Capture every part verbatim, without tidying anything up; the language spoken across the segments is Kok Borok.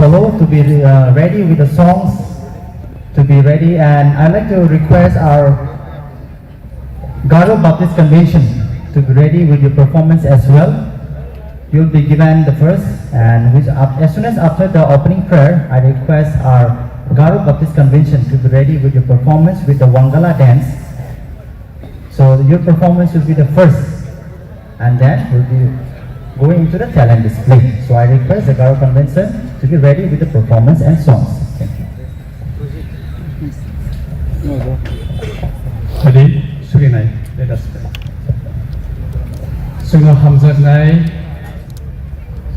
Follow to be uh, ready with the songs to be ready, and I'd like to request our Garo Baptist Convention to be ready with your performance as well. You'll be given the first, and which, as soon as after the opening prayer, I request our Garo Baptist Convention to be ready with your performance with the Wangala dance. So your performance will be the first, and then we'll be going into the talent display. So I request the Garo Convention to be ready with the performance and songs. Thank you. Ready? Surinai, let us pray. Chwngno hamjaknai,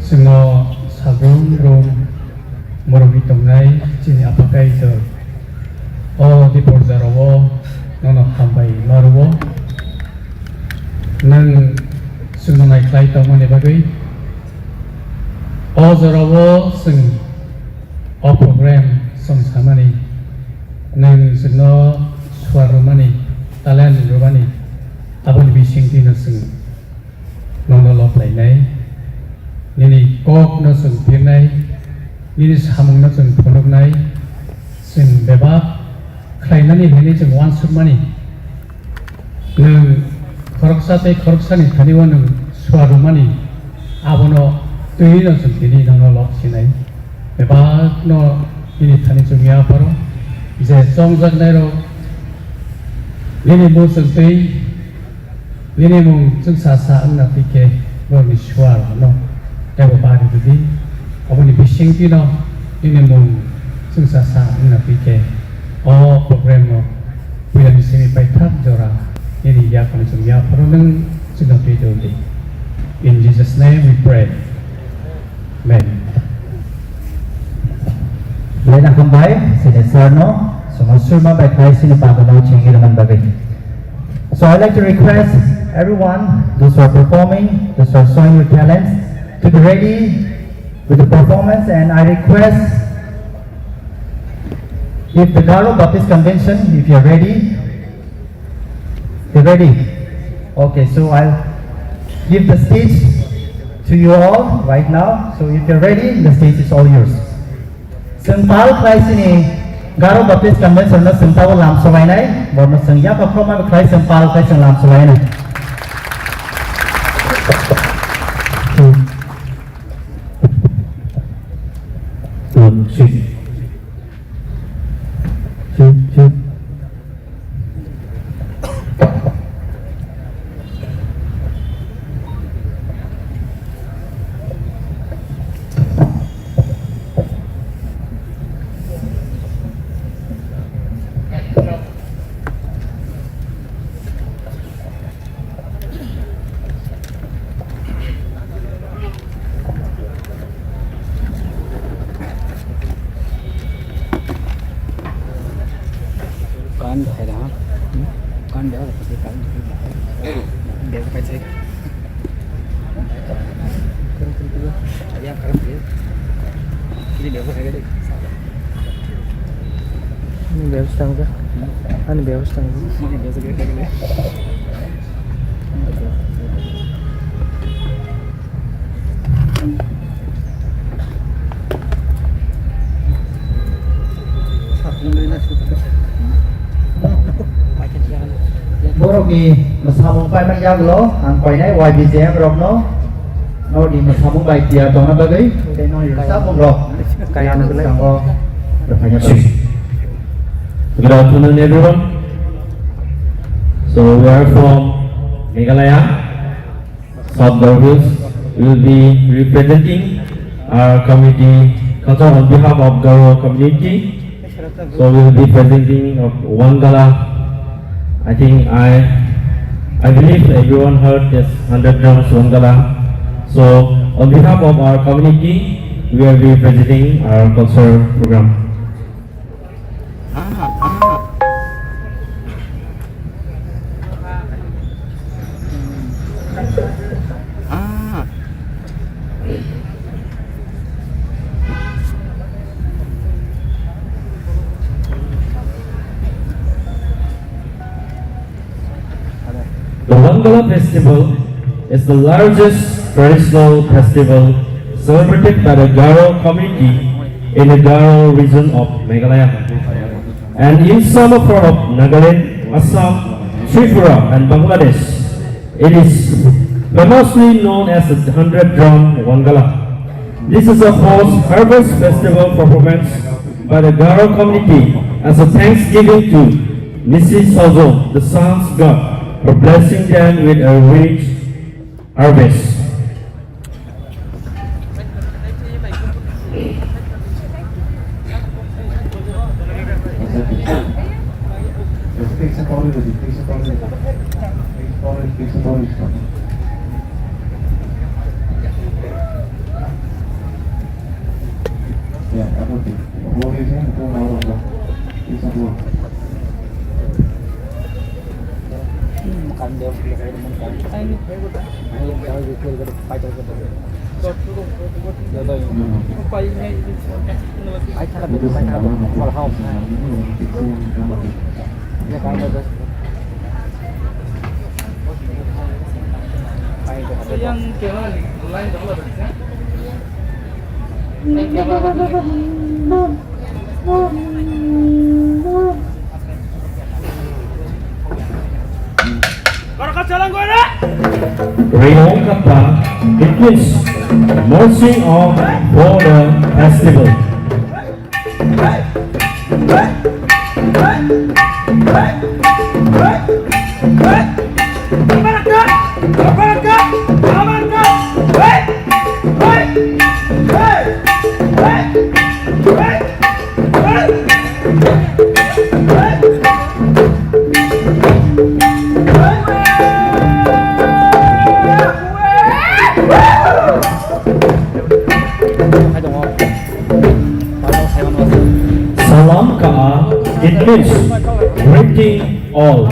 chwngno sabrum brum morokni tongnai chini Apha Kaitor. O dipor jorao nono hambai ma rwo. Nwng chwngno naikhlai tongmani bagwi. O jorao chwng o program chwng samani, nwng chwngno suar rwmani, talent rwmani, aboni bisingtwino chwng nono lob lainai, nini kokno chwng pirnai, nini samungno chwng phunuknai, chwng bebak khlaimani hwnwi chwng uansukmani. Nwng khoroksa tei khoroksani thani-o nwng suar rwmani, abono twiwi'-no chwng tini nono lob sinai. Bebakno nini thani chwng yapharo, je chongjaknairok nini mung chwng twi, nini mung chwngsa sa wngna twi khe borokni suarno teibo bari rwdi. Aboni bisingtwino nini mung chwngsa sa wngna twi khe o program-o puilani simi paithak jora nini yaphano chwng yapharo nwng chwngno twi rwdi. In Jesus' name we pray. Amen. Belai hambai, sini sir no, somo surma bai khai sini pagano chingi raman bagwi. So I'd like to request everyone, those who are performing, those who are showing your talents, to be ready with the performance, and I request if the Garo Baptist Convention, if you are ready, you ready? Okay, so I'll give the stage to you all right now. So if you're ready, the stage is all yours. Chwng pal khlai sini Garo Baptist Convention no chwng tabuk lam swbainai, borno chwng yapha khorokma khlai chwng pal khlai chwng lam swbainai. Sit. Sit, sit. Kan hai da. Kan da, kan da. Bel kai chai. Yang karam dia. Ini bel kai deh. Ini bel tangga. Ani bel tangga. Ini bel kai deh. Borokni mwsamung paimani yagulo ang koinai Y B J M rokno norokni mwsamung bai tiyar tongna bagwi tei norokni rwchapmung rok kaya ang bwskango rwphaina bagwi. Good afternoon, everyone. So we are from Meghalaya. South Garo Hills. We will be representing our community culture on behalf of Garo community. So we will be presenting of Wangala. I think I, I believe everyone heard this hundred drums Wangala. So on behalf of our community, we will be presenting our culture program. The Wangala festival is the largest traditional festival celebrated by the Garo community in the Garo region of Meghalaya. And in some of part of Nagaland, Assam, Tripura, and Bangladesh, it is famously known as the hundred drum Wangala. This is a host harvest festival performance by the Garo community as a thanksgiving to Nisi Sazo, the sun's god, for blessing them with a rich harvest. Riyong kata, it means merging of for the festival. Salam kaha, it means greeting all.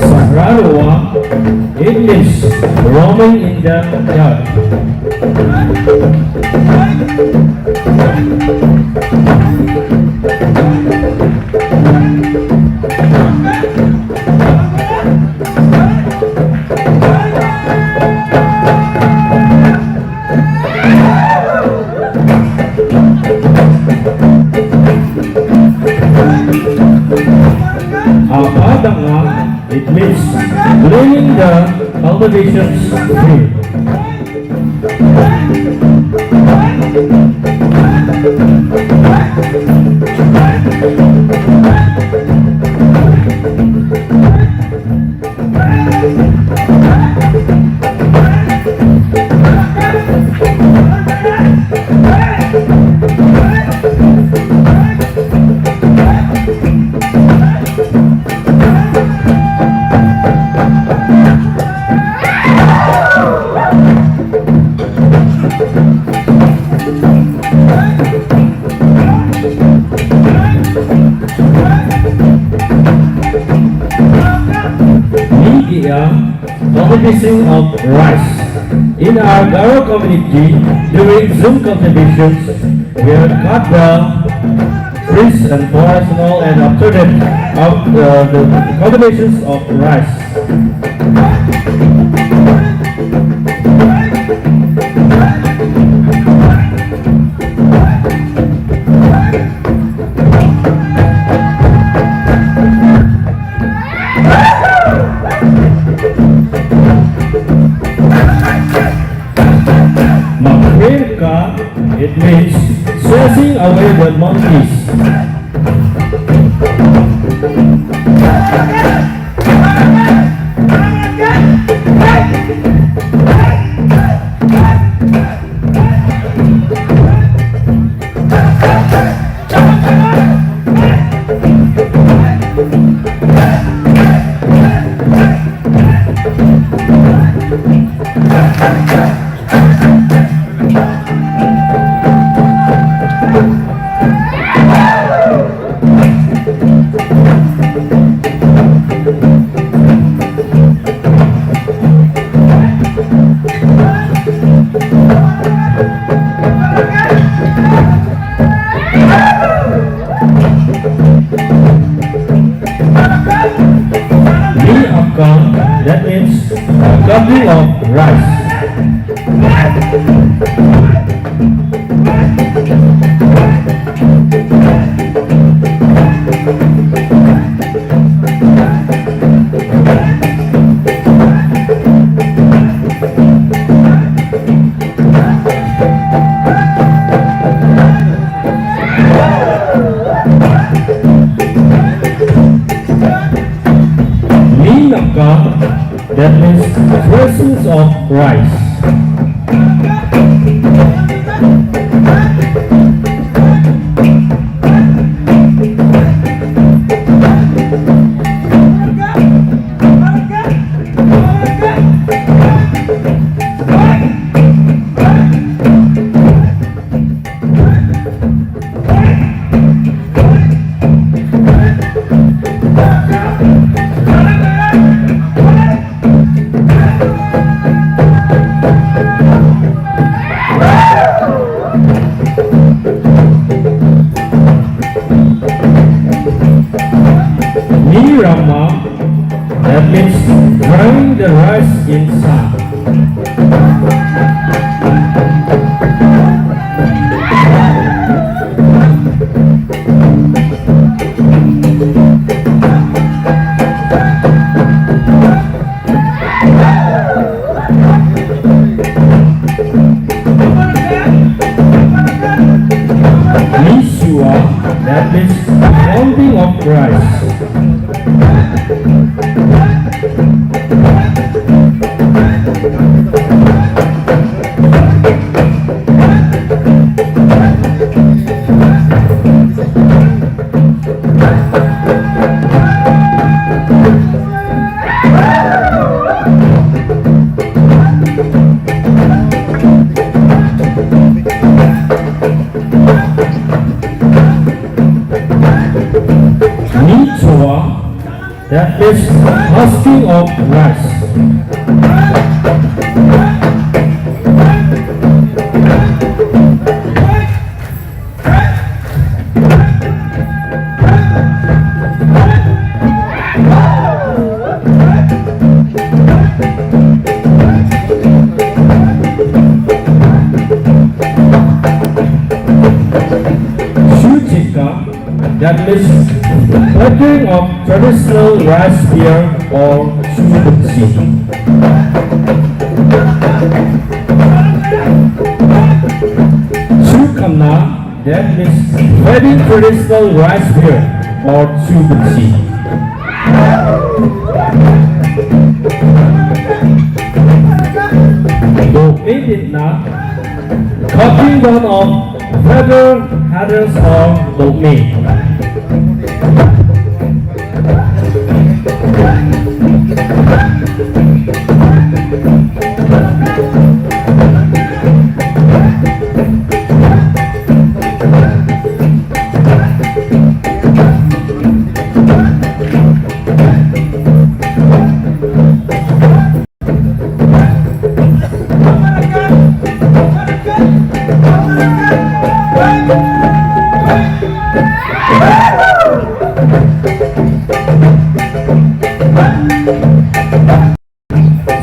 Sahrarwa, English, roaming in the dark. Apadanga, it means cleaning the cultivation field. Media, cultivation of rice. In our Garo community, during Zoom cultivations, we have cut the trees and forest and all, and after that, of the, the cultivations of rice. Makhirka, it means chasing away the monkeys. That means, uh, covering of rice. Ni nokka, that means presence of rice. Ni rama, that means drying the rice in sun. Ni sua, that means pounding of rice. Ni chua, that is husking of rice. Shuchika, that means flattering of traditional rice beer or shuchi. Shukamna, that means wedding traditional rice beer or chubuchi. Dokmeditna, cutting down of feather, feathers or dokme.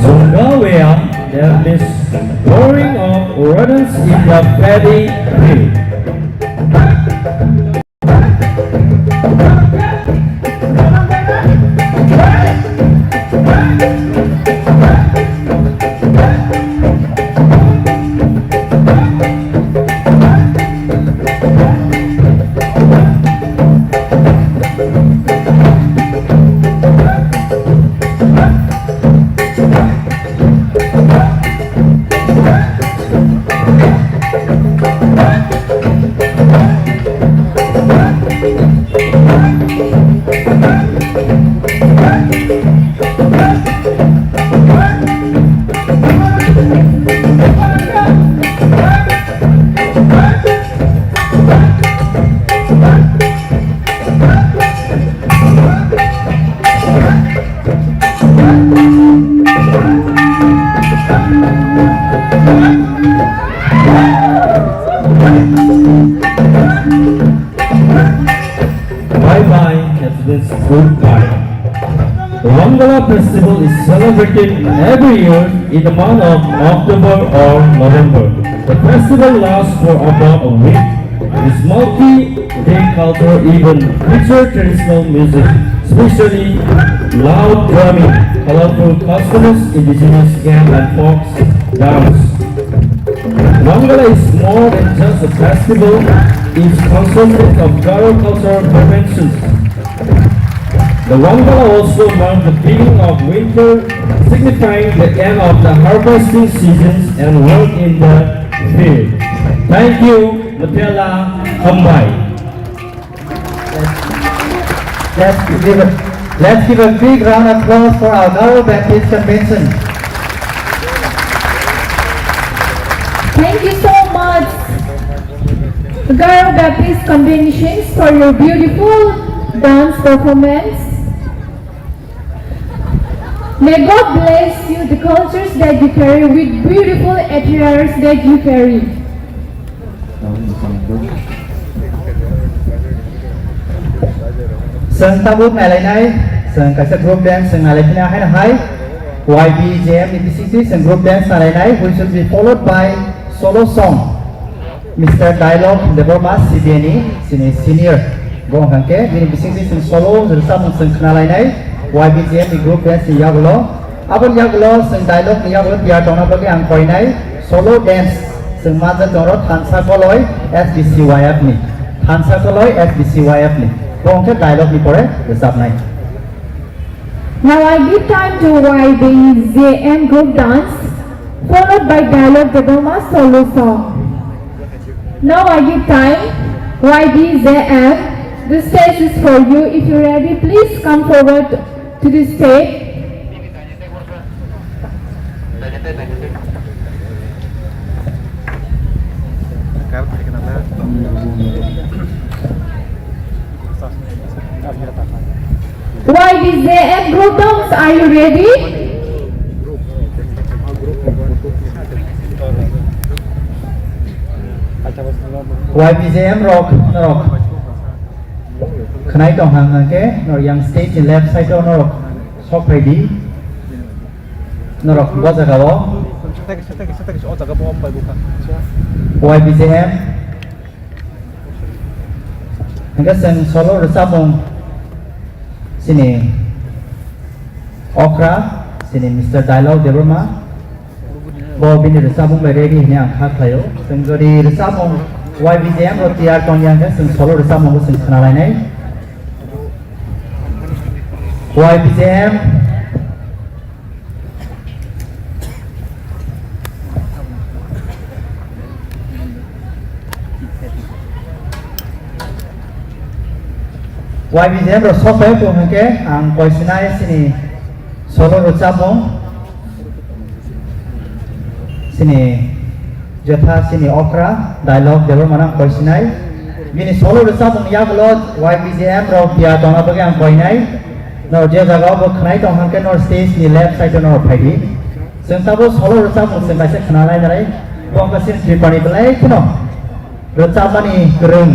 Zungawea, that is pouring of rodents in the paddy field. Bye bye, Catholic. Goodbye. Wangala festival is celebrated every year in the month of October or November. The festival lasts for about a week. Its multi-day cultural event features traditional music, especially loud drumming, colorful costumes, indigenous game and folk dance. Wangala is more than just a festival, it's concentrate of Garo cultural dimensions. The Wangala also mark the beginning of winter, signifying the end of the harvesting seasons and work in the field. Thank you, Matela Hambai. Let's give a, let's give a big round of applause for our Garo Baptist Convention. Thank you so much, Garo Baptist Conventions, for your beautiful dance performance. May God bless you, the cultures that you carry, with beautiful attires that you carry. Chwng tabuk nailainai, chwng kaisa group dance chwng nailaiphinai haino hai, Y B J M ni bisingtwi chwng group dance nailainai, which will be followed by solo song. Mister Dialogue Debbarma, C B A ni chini senior. Bo hwnkha khe bini bisingtwi chwng solo rwchapmung chwng khna lainai, Y B J M ni group dance ni yagulo. Aboni yagulo chwng Dialogue ni yagulo tiyar tongna bagwi ang koinai solo dance chwng manjak tongo Thansa Koloi S B C Y F ni. Thansa Koloi S B C Y F ni. Bo hwnkhe Dialogue ni pore rwchapnai. Now I give time to Y B J M group dance, followed by Dialogue Debbarma solo song. Now I give time, Y B J M, the stage is for you. If you're ready, please come forward to the stage. Y B J M group dance, are you ready? Y B J M rok, norok khwnai tong hang hang khe, norok yang stage ni left side o norok sok phai di. Norok bo jaga o. Y B J M. Hingke chwng solo rwchapmung chini okra, chini Mister Dialogue Debbarma. Bo bini rwchapmung bai ready hwnwi ang kha khlaio. Chwng jodi rwchapmung Y B J M rok tiyar tongya hwnkhe chwng solo rwchapmung bo chwng khna lainai. Y B J M. Y B J M rok sok bai tong hwnkhe ang koisinai chini solo rwchapmung chini Jetha chini okra, Dialogue Debbarma no ang koisinai. Bini solo rwchapmung yagulo Y B J M rok tiyar tongna bagwi ang koinai. No je jaga o bo khwnai tong hwnkhe no stage ni left side o no phaidi. Chwng tabuk solo rwchapmung chwng kaisa khwnalai nai. Bo wngkha chini Tripura ni belai kheno rwchapmani kwrwng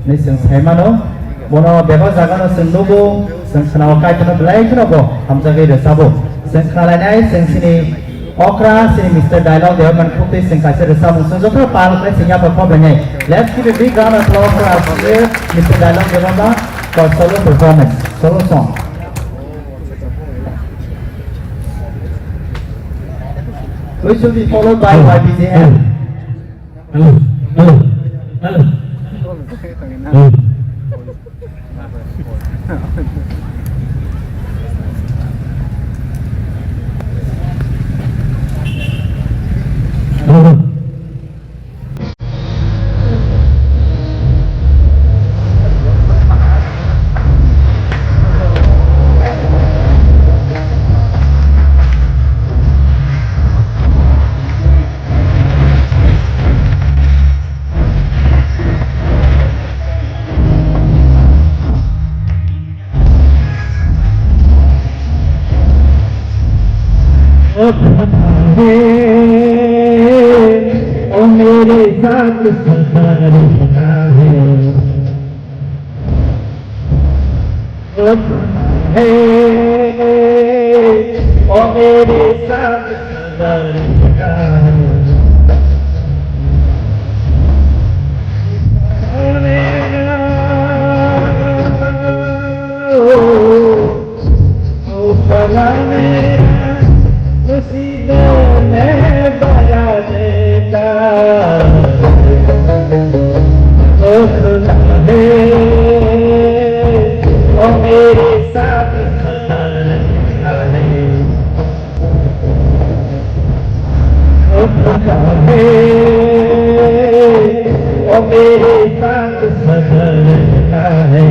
hinwi chwng sai mano. Bono bebak jaga no chwng nugo, chwng khwnao, Kaitorno belai kheno bo hamjagwi rwchabo. Chwng khwnalainai chwng chini okra, chini Mister Dialogue Debbarma ni khuktwi chwng kaisa rwchapmung chwng joto pal khlai chwng yapha kok lainai. Let's give a big round of applause for our dear Mister Dialogue Debbarma for solo performance, solo song. Which will be followed by Y B J M. Hello, hello, hello. Hello. Hello. ओ खंभे, ओ मेरे साथ सदा रहना है। ओ खंभे, ओ मेरे साथ सदा रहता है। ओ फलाने मुसीबत में बड़ा देता। ओ खुदा है, ओ मेरे साथ सदा रहता है। ओ खुदा है, ओ मेरे साथ सदा रहता है।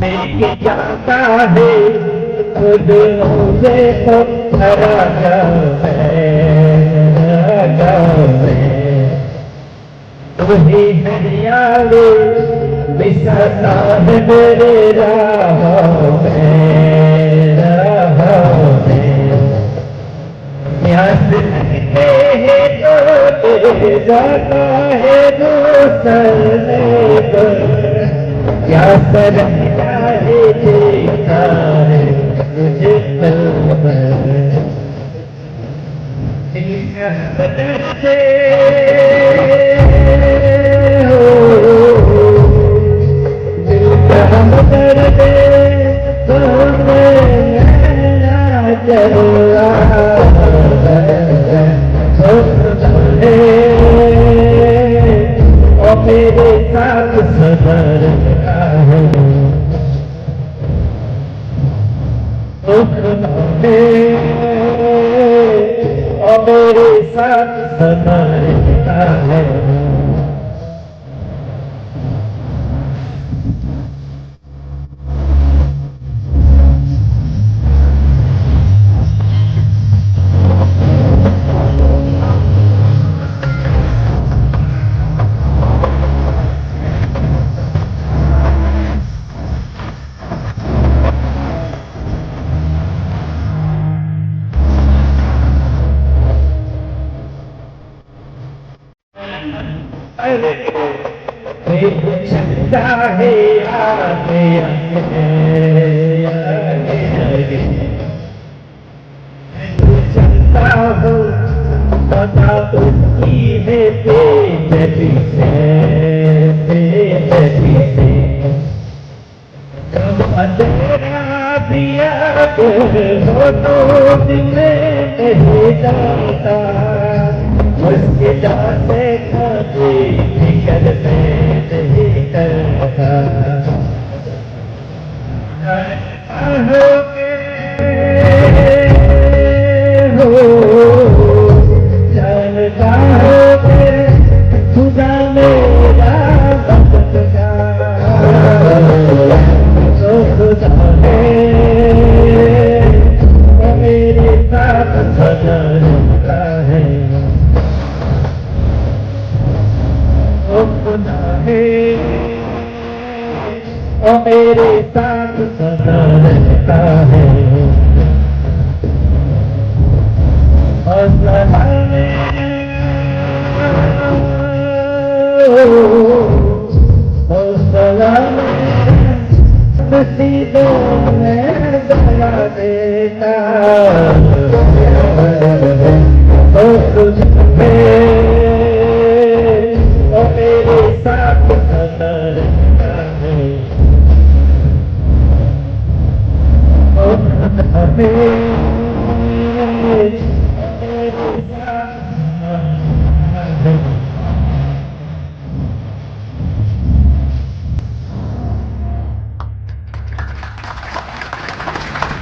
लेके जाता है खुद मुझे तो हरा जावे, हरा जावे। वही हरियाली बिसाता है मेरे राहों में, राहों में। प्यास लगते ही तो ले जाता है दूसरे को। प्यास लगता है, जीता है मुझे पल भर। दिल का हमदर्द हो, दिल का हमदर्द, तो मेरा चला है, ओ मेरे साथ सदा रहता है। ओ खुदा है, ओ मेरे साथ सदा रहता है। अरे, चलता है आगे, आगे, आगे, आगे। चलता हूँ, पता उसकी है पेट पीछे, पेट पीछे। अंधेरा दिया के हो तो दिल नहीं जलता, मुश्किलों से कभी फिक्र मैं नहीं करता। जानता हूँ के हो, जानता हूँ के खुदा मेरा मददगार, तो खुदा है, वो मेरे साथ सदा रहता है। वो खुदा है, वो मेरे साथ सदा रहता है। और सलाम, और सलाम, मुसीबतों में दया देता। ओ खुदा है, वो मेरे साथ सदा रहता है। ओ खुदा है, वो मेरे साथ सदा रहता है।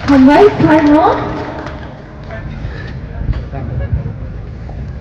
Hambai, Simon.